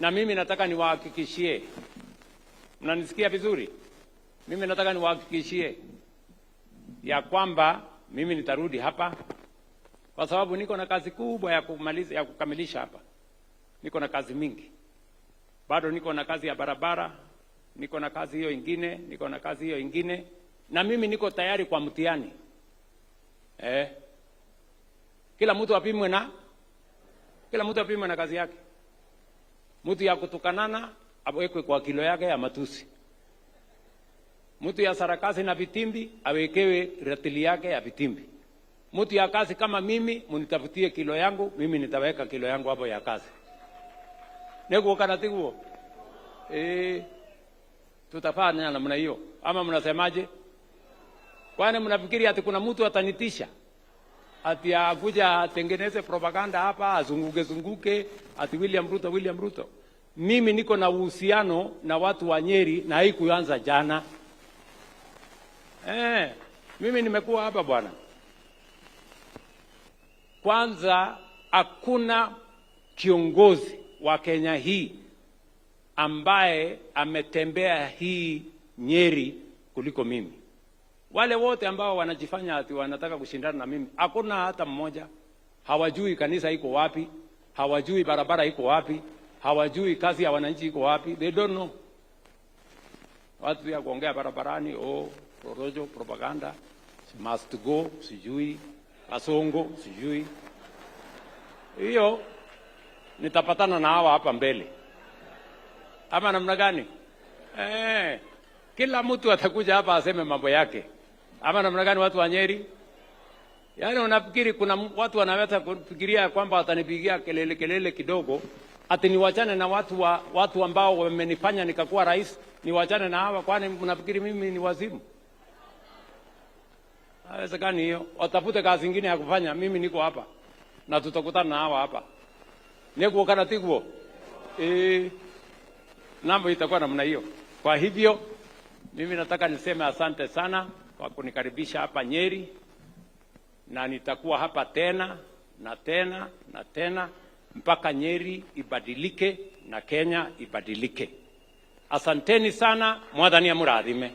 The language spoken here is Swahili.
Na mimi nataka niwahakikishie, mnanisikia vizuri? Mimi nataka niwahakikishie ya kwamba mimi nitarudi hapa kwa sababu niko na kazi kubwa ya kumaliza, ya kukamilisha hapa. Niko na kazi mingi bado, niko na kazi ya barabara, niko na kazi hiyo ingine, niko na kazi hiyo ingine, na mimi niko tayari kwa mtihani eh. Kila mtu apimwe na kazi yake. Mtu ya kutukanana awekwe kwa kilo yake ya matusi, mtu ya sarakasi na vitimbi awekewe ratili yake ya vitimbi. Mtu ya kazi kama mimi, munitafutie kilo yangu, mimi nitaweka kilo yangu hapo ya kazi. Niguo kana tiguo? Eh, tutafanya namna hiyo ama mnasemaje? Kwani mnafikiri ati kuna mtu atanitisha ati akuja atengeneze propaganda hapa azunguke zunguke ati William Ruto, William Ruto? Mimi niko na uhusiano na watu wa Nyeri na haikuanza jana. Eh, mimi nimekuwa hapa bwana. Kwanza hakuna kiongozi wa Kenya hii ambaye ametembea hii Nyeri kuliko mimi. Wale wote ambao wanajifanya ati wanataka kushindana na mimi, hakuna hata mmoja. Hawajui kanisa iko wapi, hawajui barabara iko wapi, hawajui kazi ya wananchi iko wapi. They don't know. Watu ya kuongea barabarani, oh, porojo, propaganda, must go, sijui Kasongo, sijui hiyo. Nitapatana na hawa hapa mbele ama namna gani? Eh, kila mtu atakuja hapa aseme mambo yake ama namna gani? Watu wa Nyeri, yaani unafikiri kuna watu wanaweza kufikiria kwamba watanipigia kelele kelele kidogo ati niwachane na watu ambao wamenifanya nikakuwa rais, niwachane na hawa? Kwani mnafikiri mimi ni wazimu? Haiwezekani hiyo. Watafute kazi ingine ya kufanya, mimi niko hapa na tutakutana na hawa hapa. Niguo kana tiguo? Eh, mambo itakuwa namna hiyo. Kwa hivyo mimi nataka niseme asante sana kwa kunikaribisha hapa Nyeri, na nitakuwa hapa tena na tena na tena mpaka Nyeri ibadilike na Kenya ibadilike. Asanteni sana, Mwathani amurathime.